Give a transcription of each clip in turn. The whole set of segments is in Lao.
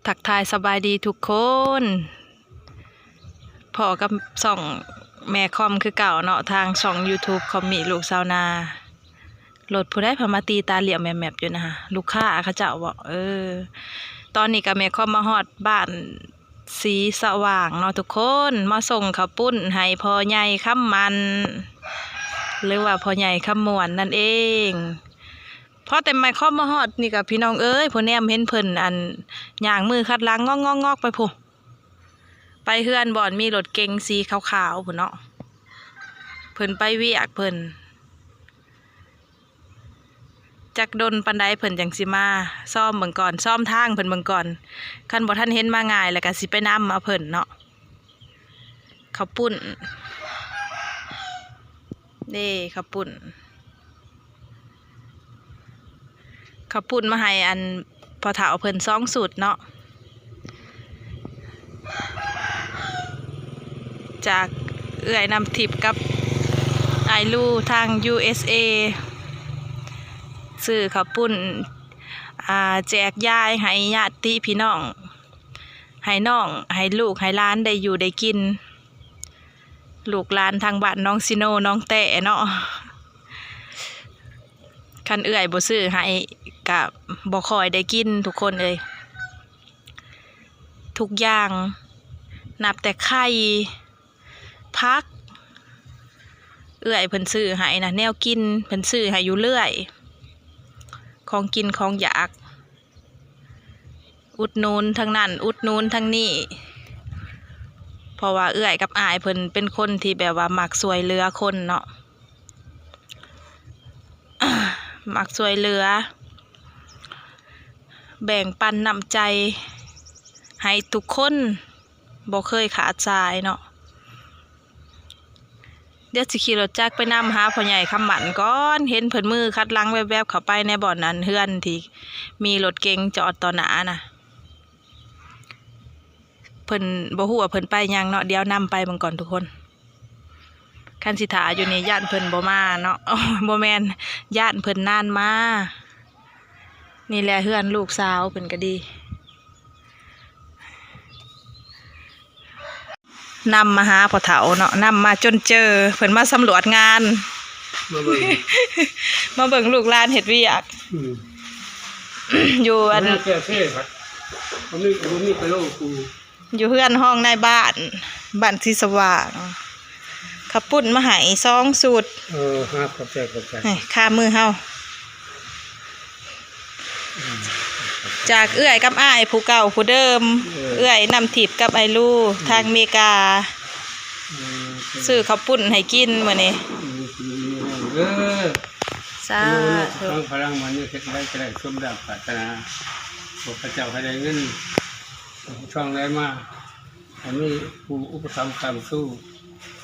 ທັກທາຍສະບາຍດີທຸກຄົນ, ພໍ້ກັບຊ່ອງແມ່ຄອມຄືເກົ່າເນາະ, ທາງຊ່ອງຢູທູບຄອມມີລູກຊາວນາ. ລົດຜູ້ໃດພາມາຕີຕາຫຼ້ຽວແມັບໆຢູ່ນະ, ລູກຄ້າເຂົາເຈົ້າບໍ? ເອີ ຕອນນີ້ກໍແມ່ຄອມມາຮອດບ້ານສີສະຫວ່າງເນາະທຸກຄົນ, ມາສົ່ງເຂົ້າປຸ້ນໃຫ້ພໍ່ໃຫຍ່ຄຳໝັ້ນ ຫຼືວ່າພໍ່ໃຫຍ່ຄຳມ່ວນນັ້ນເອງ. ພໍແຕ່ແມ່ຄອມມາຮອດນີ້ກໍ ພີ່ນ້ອງເອີຍ, ຜູ້ແນມເຫັນເພິ່ນ ອັນ ຍ່າງມືຄັດຫຼັງງອກໆໆໄປພຸ້ນ, ໄປເຮືອນບ່ອນມີລົດເກັງສີຂາວໆພຸ້ນເນາະ. ເພິ່ນໄປວຽກເພິ່ນ. ຈັກດົນປານໃດເພິ່ນຈັ່ງຊິມາ, ຊອມເບິ່ງກ່ອນ, ຊອມທາງເພິ່ນເບິ່ງກ່ອນ. ຄັນບໍ່ທັນເຫັນມາງ່າຍ ແລ້ວກໍຊິໄປນຳເອົາເພິ່ນເນາະ. ເຂົ້າປຸ້ນເດ້, ເຂົ້າປຸ້ນ, ເຂົ້າປຸ້ນມາໃຫ້ອັນພໍ່ເຖົ້າເພິ່ນສອງຊຸດເນາະ. ຈາກເອື້ອຍນ້ຳທິບກັບອ້າຍລູທາງ ຢູເອສເອ ຊື້ເຂົ້າປຸ້ນ ອ່າ ແຈກຢາຍໃຫ້ຍາດຕິພີ່ນ້ອງ, ໃຫ້ນ້ອງ ໃຫ້ລູກ ໃຫ້ຫຼານໄດ້ຢູ່ໄດ້ກິນ, ລູກຫຼານທາງບ້ານໜອງຊີໂນ ໜອງແຕ້ເນາະ. ຄັນເອື້ອຍບໍ່ຊື້ໃຫ້ກະບໍ່ຄ່ອຍໄດ້ກິນທຸກຄົນເອີຍ. ທຸກຢ່າງ ນັບແຕ່ໄຂ່ ຜັກ ເອື້ອຍເພິ່ນຊື້ໃຫ້ນະ, ແນວກິນເພິ່ນຊື້ໃຫ້ຢູ່ເລື້ອຍ, ຂອງກິນຂອງຢາກ ອຸດໜູນທາງນັ້ນ ອຸດໜູນທາງນີ້, ເພາະວ່າເອື້ອຍກັບອ້າຍເພິ່ນເປັນຄົນທີ່ແບບວ່າມັກຊ່ວຍເຫຼືອຄົນເນາະ. ມັກຊ່ວຍເຫຼືອ ແບ່ງປັນນ້ຳໃຈໃຫ້ທຸກຄົນ ບໍ່ເຄີຍຂາດສາຍເນາະ. ດຽວຊິຂີ່ລົດຈັກໄປນຳຫາພໍ່ໃຫຍ່ຄຳໝັ້ນກ່ອນ, ເຫັນເພິ່ນມືຄັດຫຼັງແວບໆເຂົ້າໄປໃນບ່ອນອັນເຮືອນທີ່ມີລົດເກັງຈອດຕໍ່ໜ້ານະ. ເພິ່ນ ບໍ່ຮູ້ວ່າເພິ່ນໄປຫຍັງເນາະ, ດຽວນຳໄປເບິ່ງກ່ອນທຸກຄົນ. ຄັນຊິຖ້າຢູ່ນີ້ຢ້ານເພິ່ນບໍ່ມາເນາະ, ໂອ້ຍ ບໍ່ແມ່ນ ຢ້ານເພິ່ນນານມາ. ນີ້ແຫຼະເຮືອນລູກສາວເພິ່ນກໍດີ, ນຳມາຫາພໍ່ເຖົ້າເນາະ, ນຳມາຈົນເຈີ ເພິ່ນມາສຳຫຼວດງານ ມາເບິ່ງ ມາເບິ່ງລູກຫຼານເຮັດວຽກ. ອືມ ຢູ່ອັນ ແກ້ເພດ ບໍ່ມີ ບໍ່ມີກະໂຫຼກູ ຢູ່ເຮືອນຮອງນາຍບ້ານ ບ້ານສີສະຫວ່າງ. ເຂົ້າປຸ້ນມາໃຫ້ສອງຊຸດ. ເອີ ຂອບໃຈ ຂອບໃຈ. ນີ້ ຄາມືເຮົາ ອືມ ຈາກເອື້ອຍກັບອ້າຍຜູ້ເກົ່າຜູ້ເດີມ, ເອີ ເອື້ອຍນ້ຳທິບກັບອ້າຍລູ ອືມ ທາງເມກາ. ອືມ ຊື້ເຂົ້າປຸ້ນໃຫ້ກິນມື້ນີ້. ອືມ ເດີ ສາທຸ. ທາງພະລັງມັນນີ້ເຮັດໄດ້ກໍໄດ້ສົມດັ່ງປາດຖະໜາ, ພວກເຂົາເຈົ້າໃຫ້ໄດ້ເງິນທອງໄຫຼມາ ໃຫ້ມີຜູ້ອຸປະຖຳຄ້ຳຊູ,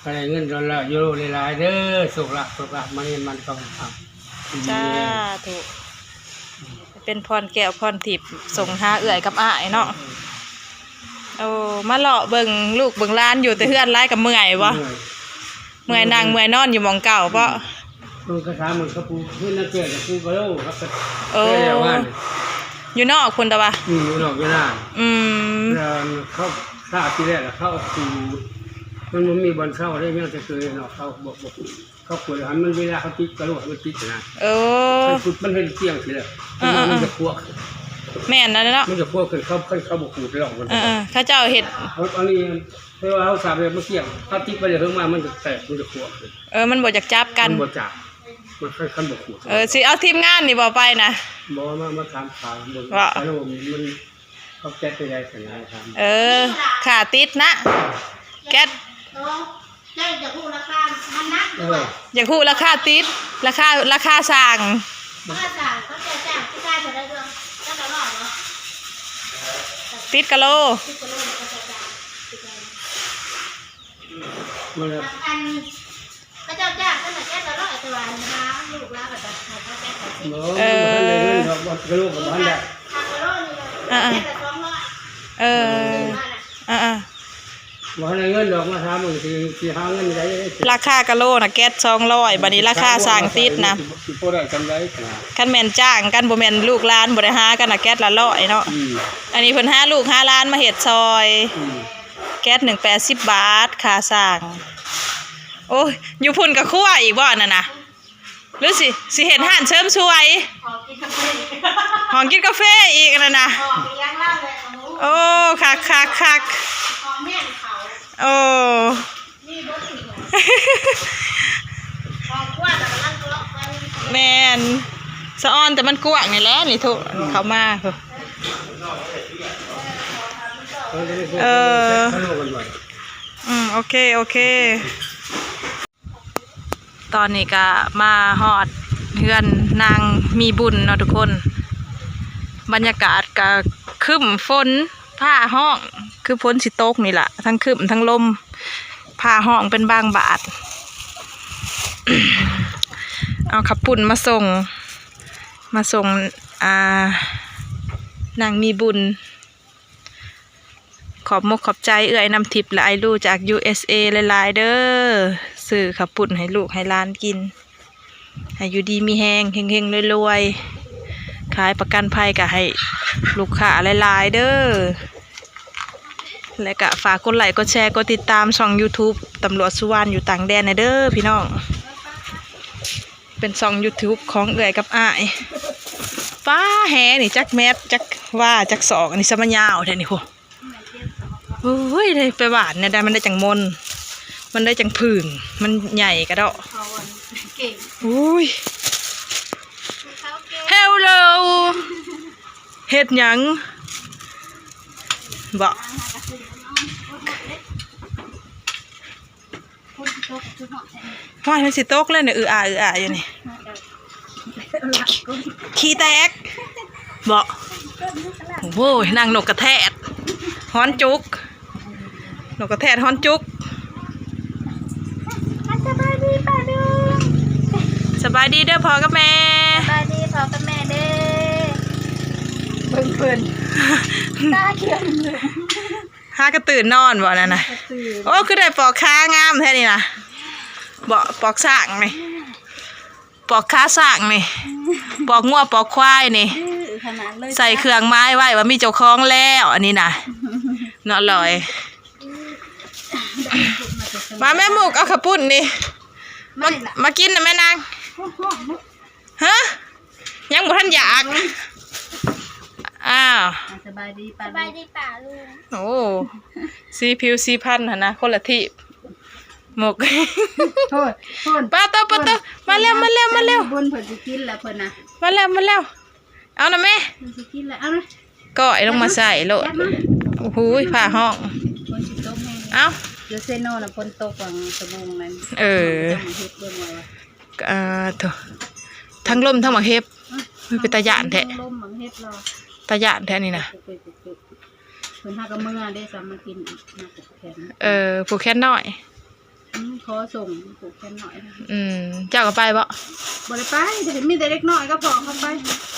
ໃຫ້ໄດ້ເງິນດອນລາ ຢູໂຣຫຼາຍໆເດີ. ໂຊກລາບ ໂຊກລາບ ມາເງິນມັນທອງ. ສາທຸ. ເປັນພອນແກ້ວພອນທິບ ສົ່ງຫາເອື້ອຍກັບອ້າຍເນາະ. ໂອ້ ມາເລາະເບິ່ງລູກເບິ່ງຫຼານຢູ່ແຕ່ເຮືອນຫຼາຍກໍເມື່ອຍບໍ່? ເມື່ອຍ. ເມື່ອຍນັ່ງເມື່ອຍນອນຢູ່ໝ່ອງເກົ່າເບາະ? ອືມ ເພິ່ນກໍຖາມເບິ່ງເຂົາປູກເຮືອນນາແກ້ວ ປູກກະໂລ. ໂອ້ ຢູ່ນອກພຸ້ນຕະວະ? ອືມ ຢູ່ນອກຢູ່ນາ. ອືມ ແລ້ວເຂົາ ຊາວທີ່ແລກເຂົາເອົາປູກ ມັນບໍ່ມີບ່ອນເຊົາເດ້ ມີແຕ່ເກີຍເນາະ. ເຂົາບໍ່ ບໍ່ ເຂົາເປີດໃຫ້ມັນ ເວລາເຂົາຕິດກະໂລໃຫ້ມັນຕິດນະ. ເອີ ມັນ ມັນເຮັດກຽງຊີ້ແຫຼະ. ເອີໆໆ ມັນຈະພວກ ແມ່ນແລ້ວເນາະ ມັນຈະພວກຂຶ້ນ. ເຂົາ ຄັນເຂົາບໍ່ຂູດແລ້ວມັນ ເອີໆ ເຂົາເຈົ້າເຮັດ ເຂົາ ອັນນີ້ ແຕ່ວ່າເຮົາສາບແລ້ວມັນກຽງ, ເຮົາຕິດໄປແລ້ວເຖິງມາມັນຈະແຕກ ມັນຈະພວກ. ເອີ ມັນບໍ່ຢາກຈັບກັນ ມັນບໍ່ຈັບ ມັນຄັນ ຄັນບໍ່ຂູດ. ເອີ ຊິເອົາທີມງານນີ້ບໍ່ໄປນະ? ບໍ່ ມາ ມາຖາມຂ່າວເບິ່ງ ວ່າ ກະໂລມັນ ເຂົາແກັດໄປໄດ້ຂະໜາດນັ້ນ. ເອີ ຄ່າຕິດນະ ແກັດ. ໂອ້ ເຈົ້າຢາກຮູ້ລາຄາມັນນະ? ເອີ ຢາກຮູ້ລາຄາຕິດ ລາຄາ ລາຄາສ້າງ. ລາຄາສ້າງ ເຂົາເຈົ້າຈ້າງຜູ້ຊາຍເທົ່າໃດເດີ? ຈັກລະຮ້ອຍເນາະ ຕິດກະໂລ ຕິດກະໂລ ເຂົາເຈົ້າຈ້າງ ອັນ ເຂົາເຈົ້າຈ້າງເທົ່ານັ້ນແຕ່ລະຮ້ອຍ ແຕ່ວ່າອັນຫາລູກຫຼານກໍຈະໃຫ້ເຂົາແຕ່ແປດສິບ. ບໍ່ ເອີ ບໍ່ທັນໄດ້ເງິນດອກ ບໍ່ ກະໂລກໍບໍ່ທັນໄດ້. ເອີ ແຕ່ລະສອງຮ້ອຍ. ເອີ ເອີ ເອີ ບໍ່ໄດ້ເງິນດອກ ມາຖາມເບິ່ງ ຊິ ຊິຫາເງິນໃດ. ລາຄາກະໂລນະ ແກັດສອງຮ້ອຍ ບາດນີ້ລາຄາສ້າງຕິດນະ ຊິພໍໄດ້ສ່ຳໃດ. ຄັນແມ່ນຈ້າງກັນ ບໍ່ແມ່ນລູກຫຼານບໍ່ໄດ້ຫາກັນນະ ແກັດລະຮ້ອຍເນາະ. ອືມ ອັນນີ້ເພິ່ນຫາລູກຫາຫຼານມາເຮັດຊ່ອຍ. ອືມ ແກັດໜຶ່ງແປດສິບບາດ ຄ່າສ້າງ. ໂອ້ຍ ຢູ່ພຸ້ນກະຄົວອີກບໍ່ ອັນນັ້ນນະ? ຫຼືຊິ ຊິເຮັດຮ້ານເສີມສວຍ ຫ້ອງກິນກາເຟອີກ ຫ້ອງກິນກາເຟອີກ ອັນນັ້ນນະ. ໂອ້ ຄັກໆໆ ໂອ້ ແມ່ນ ສະອອນແຕ່ມັນກວ້າງນີ້ແຫຼະ ນີ້ທຸ ເຂົ້າມາ. ເອີ ອືມ ໂອເຄ ໂອເຄ. ຕອນນີ້ກະມາຮອດເຮືອນນາງມີບຸນເນາະທຸກຄົນ. ບັນຍາກາດກະຄຶ້ມຝົນ ຟ້າຮ້ອງ ຄືຝົນຊິຕົກນີ້ລະ ທັງຄຶ້ມທັງລົມ ຟ້າຮ້ອງເປັນບາງບາດ. ເອົາເຂົ້າປຸ້ນມາສົ່ງ ມາສົ່ງ ອ່າ ນາງມີບຸນ. ຂອບມົກຂອບໃຈເອື້ອຍນ້ຳທິບ ແລະ ອ້າຍລູຈາກ ຢູເອສເອ ຫຼາຍໆເດີ ຊື້ເຂົ້າປຸ້ນໃຫ້ລູກໃຫ້ຫຼານກິນ ໃຫ້ຢູ່ດີມີແຮງ ເຮັງໆລວຍໆ ຂາຍປະກັນໄພກະໃຫ້ລູກຄ້າຫຼາຍໆເດີ. ແລະກະຝາກກົດໄລກ໌ ກົດແຊ ກົດຕິດຕາມຊ່ອງ YouTube ຕຳຫຼວດສຸວັນຢູ່ຕ່າງແດນແດ່ເດີພີ່ນ້ອງ. ເປັນຊ່ອງ YouTube ຂອງເອື້ອຍກັບອ້າຍ. ປ້າ ແຫນີ້ຈັກແມັດ ຈັກວາ ຈັກສອກ ອັນນີ້ສະມາຍາວແທ້ນີ້ພຸ້ນ. ໂອ້ຍ ໄດ້ໄປຫວ່ານແນວໃດມັນໄດ້ຈັ່ງມົນ ມັນໄດ້ຈັ່ງຜຶ່ງ ມັນໃຫຍ່ກະເດາະ. ໂອ້ຍ Hello ເຮັດຫຍັງເບາະ? ໂອ້ຍ ມັນຊິຕົກແລ້ວນີ້ ອືອອາ ອືອອາຢູ່ນີ້. ຂີ້ແຕກເບາະ? ໂອ້ຍ ນາງນົກກະແທດ ຮ້ອນຈຸກ ນົກກະແທດຮ້ອນຈຸກ. ສະບາຍດີປ້າລຸງ ສະບາຍດີເດີພໍ່ກັບແມ່ ສະບາຍດີພໍ່ກັບແມ່ເດີ. ເບິ່ງເພິ່ນ ຕາຂຽວ ຫາກະຕື່ນນອນບໍ່ນັ້ນນະ? ໂອ້ ຄືໄດ້ປອກຂາງາມແທ້ນີ້ນະ ເບາະ ປອກຊ້າງນີ້ ປອກຂາຊ້າງນີ້ ປອກງົວປອກຄວາຍນີ້ ໃສ່ເຄື່ອງໝາຍໄວ້ວ່າມີເຈົ້າຂອງແລ້ວ ອັນນີ້ນະ ເນາະລອຍ. ມາແມ່ມຸກ ເອົາເຂົ້າປຸ້ນນີ້ ມາ ມາກິນນຳແມ່ນາງ. ຮະ ຍັງບໍ່ທັນຢາກ. ອ້າວ ສະບາຍດີປ້າ ສະບາຍດີປ້າລຸງ. ໂອ້ ສີຜິວສີພັນຫັ້ນນະ ຄົນລະທີບ. ໝົກ ໂທດ ໂທດ ປາໂຕ ປາໂຕ ມາແລ້ວ ມາແລ້ວ ມາແລ້ວ. ບຸນເພິ່ນຊິກິນແລ້ວເພິ່ນນະ ມາແລ້ວ ມາແລ້ວ. ເອົານະແມ່ ເພິ່ນຊິກິນແລ້ວ ເອົານະ ກ້ອຍລົງມາໃສ່ໂລດ. ໂອ້ໂຫ ຟ້າຮ້ອງ ຝົນຊິຕົກແຮງ. ເອົ້າ ຢູ່ເຊໂນນະ ຝົນຕົກຫວ່າງສະໂມງນັ້ນ. ເອີ ເຮັດເບິ່ງວ່າ ອ່າ ໂທ້ ທັງລົມທັງໝາກເຫັບ. ເອີ ເປັນຕາຢ້ານແທ້ ທັງລົມໝາກເຫັບລະ ຕາຢ້ານແທ້ນີ້ນະ. ເພິ່ນຫາກະເມືອເດ້ ຊຳມາກິນໝາກແຂນ. ເອີ ຜູກແຂນນ້ອຍ. ອືມ ຂໍສົ່ງຜູກແຂນນ້ອຍ. ອືມ ເຈົ້າກະໄປບໍ່? ບໍ່ໄດ້ໄປ ມີແຕ່ເດັກນ້ອຍກັບພໍ່ເຂົາໄປ.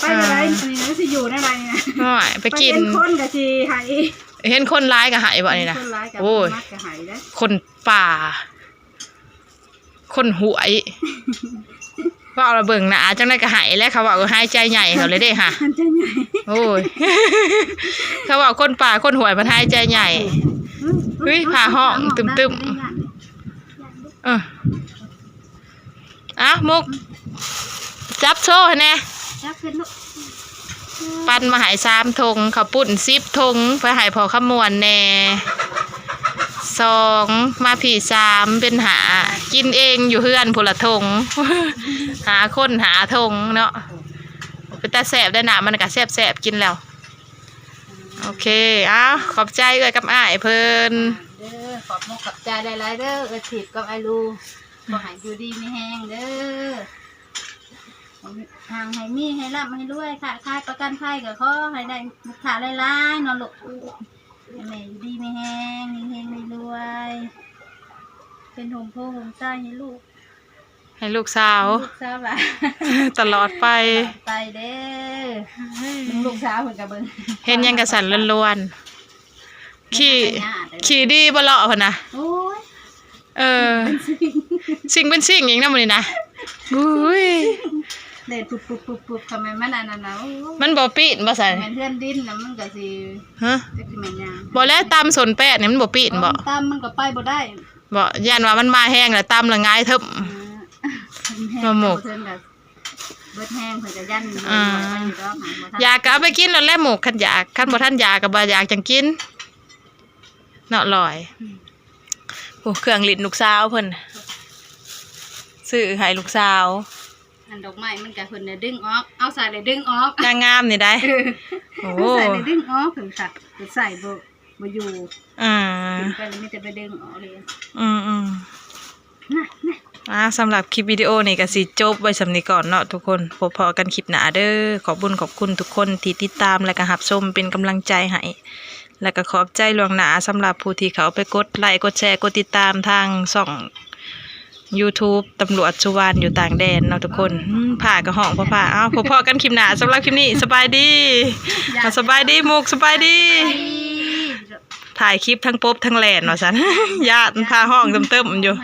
ໄປແນວໃດ ອ່າ ນີ້ນະ ຊິຢູ່ແນວໃດນະ? ໂອ້ຍ ໄປກິນ ໄປເຫັນຄົນກະຊິໄຫ້ ເຫັນຄົນຫຼາຍກະໄຫ້ບໍ່ນີ້ນະ? ຄົນຫຼາຍກະ ໂອ້ຍ ມັດກະໄຫ້ເດ້ ຄົນປ່າ ຄົນຫ້ວຍ. ເວົ້າລະເບິ່ງໜ້າ ຈັ່ງໃດກະໄຫ້ແຫຼະ ເຂົາເວົ້າ ຫາຍໃຈໃຫຍ່ເຂົາເລີຍເດ້ຫະ. ຫາຍໃຈໃຫຍ່ ໂອ້ຍ ເຂົາເວົ້າຄົນປ່າຄົນຫ້ວຍມັນຫາຍໃຈໃຫຍ່. ຫຶ ຟ້າຮ້ອງຕຶ້ມໆ. ເອີ ເອົາ ມຸກ ຈັບໂຊໃຫ້ແດ່. ຈັບຂຶ້ນລູກ. ປັ່ນມາໃຫ້ສາມຖົງ ເຂົ້າປຸ້ນສິບຖົງ ໄປໃຫ້ພໍ່ຄຳມ່ວນແດ່ສອງ ມາພີ້ສາມ ເປັນຫ້າ ກິນເອງຢູ່ເຮືອນພຸ້ນລະຖົງ ຫ້າຄົນຫ້າຖົງເນາະ. ເປັນຕາແຊບໄດ໋ ນ້ຳມັນກະແຊບໆ ກິນແລ້ວ. ໂອເຄ ເອົາ ຂອບໃຈເອື້ອຍກັບອ້າຍເພິ່ນ. ເດີ ຂອບມຸກຂອບໃຈຫຼາຍໆເດີ ເອື້ອຍທິບກັບອ້າຍລູ ຂໍໃຫ້ຢູ່ດີມີແຮງເດີ. ຮັ່ງໃຫ້ມີ ໃຫ້ລ່ຳໃຫ້ລວຍ ຄ້າຂາຍປະກັນໄພກະຂໍໃຫ້ໄດ້ລູກຄ້າຫຼາຍໆເນາະລູກ. ໃຫ້ແມ່ຢູ່ດີມີແຮງ ເຮັງໆລວຍໆ ເປັນຮົ່ມໂພຮົ່ມໄຊໃຫ້ລູກ ໃຫ້ລູກສາວ ໃຫ້ລູກສາວຫຼານ ຕະຫຼອດໄປ ຕະຫຼອດໄປເດີ. ເບິ່ງລູກສາວເພິ່ນກະເບິ່ງ ເຮັດຫຍັງກະສັ່ນລວນໆ. ຂີ່ ຂີ່ດີบ่เลาะหั่นนะ โอ้ย เออ สิ่งเป็นสิ่งอีกนะมื้อนี้นะ อุ้ย เล่นปุ๊บปุ๊บปุ๊บปุ๊บ ทำไมมันอันนั้นนะ โอ้ย มันบ่ปีนบ่ซั่น แม่นเฮือนดินนะ มันก็สิ ฮะ จักสิแม่นหยัง บ่แล้วตำส้นแป้นนี่มันบ่ปีนบ่ ตำมันก็ไปบ่ได้ บ่ ย่านว่ามันมาแฮงแล้วตำแล้วหงายเทิ่ม เออ มาหมก เทิ่มก็เบิดแฮง เพิ่นก็ยัน อ่า ไปอยู่ดอก หาบ่ทัน อยากก็เอาไปกินแล้วแหละหมก คันอยาก คันบ่ทันอยากก็บ่อยากจั่งกิน เนาะลอย อืม โอ้ เครื่องเล่นลูกสาวเพิ่น ซื้อให้ลูกสาว อันดอกไม้มันก็เพิ่นน่ะดึงออก เอาใส่แล้วดึงออก นางงามนี่ได้ เออ โอ้ เอาใส่แล้วดึงออก เพิ่นค่ะ เพิ่นใส่บ่ บ่อยู่ อ่า ขึ้นไปแล้วมีแต่ไปดึงออกเลย อืมๆ นะ นะ อ่า สำหรับคลิปวิดีโอนี้ก็สิจบไว้ส่ำนี้ก่อนเนาะทุกคน พบพ้อกันคลิปหน้าเด้อ ขอบบุญขอบคุณทุกคนที่ติดตามและก็รับชมเป็นกำลังใจให้ แล้วก็ขอบใจล่วงหน้าสำหรับผู้ที่เข้าไปกดไลก์ กดแชร์ กดติดตามทางช่อง YouTube ตำรวจสุวรรณอยู่ต่างแดนเนาะทุกคน อืม ผ้าก็ฮ้อง ผ้า ผ้า เอ้า พบพ้อกันคลิปหน้า สำหรับคลิปนี้ สบายดี อย่า อ่ะ สบายดีมุก สบายดี สบายดี ถ่ายคลิปทั้งปบทั้งแล่นว่าซั่น ย่านผ้าฮ้องเติมๆอยู่